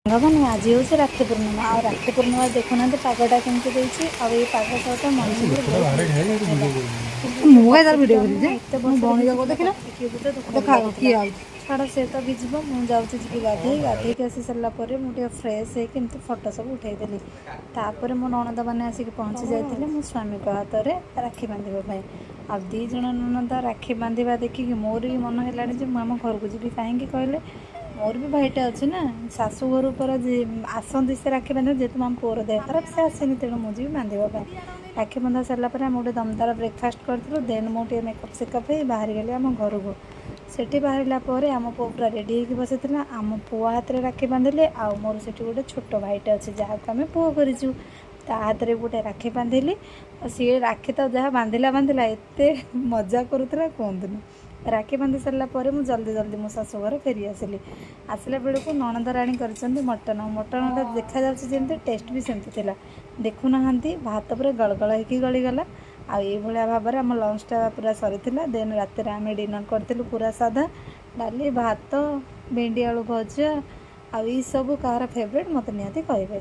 ସାଙ୍ଗମାନେ, ଆଜି ହେଉଛି ରାକ୍ଷୀ ପୂର୍ଣ୍ଣିମା। ଆଉ ରାକ୍ଷୀ ପୂର୍ଣ୍ଣିମା ଦେଖୁନାହାନ୍ତି ପାଗଟା କେମିତି ଦେଇଛି। ଆଉ ଏଇ ପାଗ ସହିତ ମଣିଷକୁ ଲୋକଟା ବାହାରେ ଠିଆ ହେଇକି ଭିଡ଼ିଓ କରୁଛି। ମୁଁ କାଇଁ ତାର ଭିଡ଼ିଓ କରିଛି ଯେ? ଏତେ ମୁଁ ଭଉଣୀ ଦେଖିଲ, ଟିକେ ଗୋଟେ ଦୁଃଖ ଦେଖା ଲାଗୁଥିଲା। କିଏ ଆଉଛି। ଛାଡ଼, ସେ ତ ଭିଜିବ। ମୁଁ ଯାଉଛି, ଯିବି ଗାଧେଇ। ଗାଧେଇକି ଆସି ସାରିଲା ପରେ ମୁଁ ଟିକେ ଫ୍ରେଶ୍ ହେଇକି ଏମିତି ଫଟୋ ସବୁ ଉଠେଇଦେଲି। ତାପରେ ମୋ ନଣନ୍ଦମାନେ ଆସିକି ପହଞ୍ଚି ଯାଇଥିଲେ ମୋ ସ୍ୱାମୀଙ୍କ ହାତରେ ରାକ୍ଷୀ ବାନ୍ଧିବା ପାଇଁ। ଆଉ ଦୁଇ ଜଣ ନଣନ୍ଦ ରାକ୍ଷୀ ବାନ୍ଧିବା ଦେଖିକି ମୋର ବି ମନ ହେଲାଣି ଯେ ମୁଁ ଆମ ଘରକୁ ଯିବି। କାହିଁକି କହିଲେ, ମୋର ବି ଭାଇଟା ଅଛି ନା। ଶାଶୁ ଘରୁ ପରା ଯେ ଆସନ୍ତି ସେ ରାକ୍ଷୀ ବାନ୍ଧିବ। ଯେହେତୁ ଆମ ପୁଅର ଦେହ ଖରାପ, ସେ ଆସିନି, ତେଣୁ ମୁଁ ଯିବି ବାନ୍ଧିବା ପାଇଁ। ରାକ୍ଷୀ ବନ୍ଧା ସାରିଲା ପରେ ଆମେ ଗୋଟେ ଦମଦାର ବ୍ରେକଫାଷ୍ଟ କରିଥିଲୁ। ଦେନ୍ ମୁଁ ଟିକେ ମେକଅପ୍ ସେକଅପ୍ ହେଇ ବାହାରିଗଲି ଆମ ଘରକୁ। ସେଠି ବାହାରିଲା ପରେ ଆମ ପୁଅ ପୁରା ରେଡ଼ି ହେଇକି ବସିଥିଲା। ଆମ ପୁଅ ହାତରେ ରାକ୍ଷୀ ବାନ୍ଧିଲେ। ଆଉ ମୋର ସେଠି ଗୋଟେ ଛୋଟ ଭାଇଟେ ଅଛି, ଯାହାକୁ ଆମେ ପୁଅ କରିଛୁ, ତା ହାତରେ ଗୋଟେ ରାକ୍ଷୀ ବାନ୍ଧିଲି। ଆଉ ସିଏ ରାକ୍ଷୀ ତ ଯାହା ବାନ୍ଧିଲା ବାନ୍ଧିଲା, ଏତେ ମଜା କରୁଥିଲା କୁହନ୍ତୁନି। ରାକ୍ଷୀ ବାନ୍ଧି ସାରିଲା ପରେ ମୁଁ ଜଲ୍ଦି ଜଲ୍ଦି ମୋ ଶାଶୁ ଘର ଫେରି ଆସିଲି। ଆସିଲା ବେଳକୁ ନଣନ୍ଦ ରାଣୀ କରିଛନ୍ତି ମଟନ୍। ମଟନ୍ଟା ଦେଖାଯାଉଛି ଯେମିତି, ଟେଷ୍ଟ ବି ସେମିତି ଥିଲା। ଦେଖୁନାହାନ୍ତି, ଭାତ ପୁରା ଗଳଗଳ ହେଇକି ଗଳିଗଲା। ଆଉ ଏଇଭଳିଆ ଭାବରେ ଆମ ଲଞ୍ଚଟା ପୁରା ସରିଥିଲା। ଦେନ୍ ରାତିରେ ଆମେ ଡିନର୍ କରିଥିଲୁ ପୁରା ସାଧା, ଡାଲି, ଭାତ, ଭେଣ୍ଡି ଆଳୁ ଭଜା। ଆଉ ଏଇସବୁ କାହାର ଫେଭରେଟ୍, ମୋତେ ନିହାତି କହିବେ।